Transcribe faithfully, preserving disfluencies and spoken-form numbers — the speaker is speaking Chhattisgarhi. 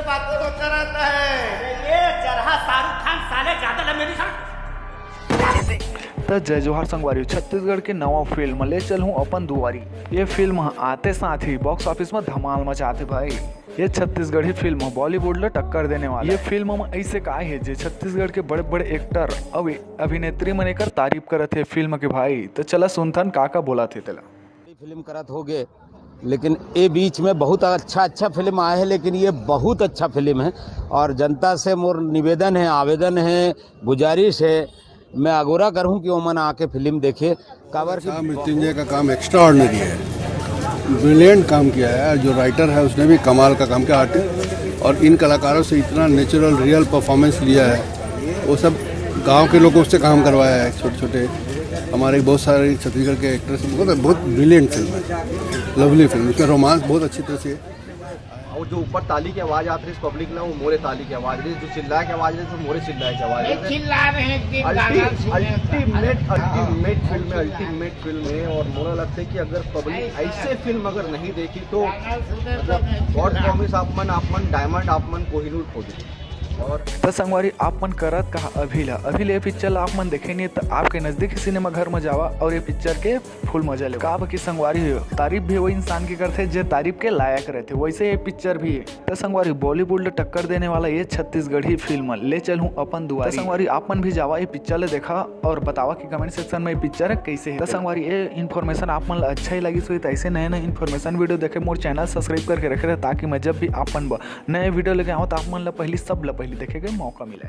बातें होता रहता है। ये जरहा शाहरुख खान साले ज्यादा लंबे नहीं। त जय जोहार संगवारी, छत्तीसगढ़ के नवा फिल्म ले चलहूं अपन दुआरी। ये फिल्म ह आते साथ ही बॉक्स ऑफिस में धमाल मचाते भाई। ये छत्तीसगढ़ी फिल्म ह बॉलीवुड ल टक्कर देने वाला। ये फिल्म में ऐसे का हे जे छत्तीसगढ़ के बड़े बड़े एक्टर अउ अभिनेत्री मन एकर तारीफ करत हे फिल्म के भाई। त चला सुनथन का का बोला थे तेला। फिल्म करत हो गए, लेकिन ये बीच में बहुत अच्छा अच्छा फिल्म आए है, लेकिन ये बहुत अच्छा फिल्म है। और जनता से मोर निवेदन है, आवेदन है, गुजारिश है, मैं आगोरा करूँ कि ओमन आके फिल्म देखे। काबर कि काम मृत्युंजय का काम एक्स्ट्राऑर्डिनरी है, ब्रिलियंट काम किया है। जो राइटर है उसने भी कमाल का काम किया, आर्टिस्ट, और इन कलाकारों से इतना नेचुरल रियल परफॉर्मेंस लिया है। वो सब गांव के लोगों से काम करवाया है, छोटे छोटे हमारे बहुत सारे छत्तीसगढ़ के एक्ट्रेस। बहुत बहुत ब्रिलियंट फिल्म है, लवली फिल्म। इसमें रोमांस बहुत अच्छी तरह से है। और जो ऊपर ताली की आवाज आती है पब्लिक ना, वो मोरे ताली की आवाज रही, जो चिल्लाए की आवाज रही, तो मोरे चिल्लाए की आवाज रही। चिल्ला रहे हैं कि गाना सुने। अल्टीमेट अल्टीमेट फिल्म है, अल्टीमेट फिल्म है। और मोला लगता है कि अगर पब्लिक ऐसे फिल्म अगर नहीं देखी तो मतलब गॉड प्रॉमिस आप मन, आप मन डायमंड आप मन कोहिनूर खो दे। और त संगवारी, आप मन करत कहा अभी ला, अभी ले पिक्चर ला आप मन देखे नहीं त आपके नजदीकी सिनेमा घर में जावा और ये पिक्चर के फुल मजा ले। काबर कि संगवारी हो, तारीफ भी वो इंसान की करथे जे तारीफ के लायक रहथे, वैसे ये पिक्चर भी है। त संगवारी, बॉलीवुड ल टक्कर देने वाला ये छत्तीसगढ़ी फिल्म ले चलहूं अपन दुआरी। त संगवारी, आप मन भी जावा ये पिक्चर ले देखा और बतावा कि कमेंट सेक्शन में ये पिक्चर कैसे है। त संगवारी, ये इन्फॉर्मेशन आप मन ला अच्छा ही लगी होही त ऐसे नए नए इन्फॉर्मेशन वीडियो देखे मोर चैनल सब्सक्राइब करके रखे रहे, ताकि मैं जब भी आप मन बर नए वीडियो लेके आऊँ त आप मन ला पहली, सब ला पहली देखे के मौका मिले।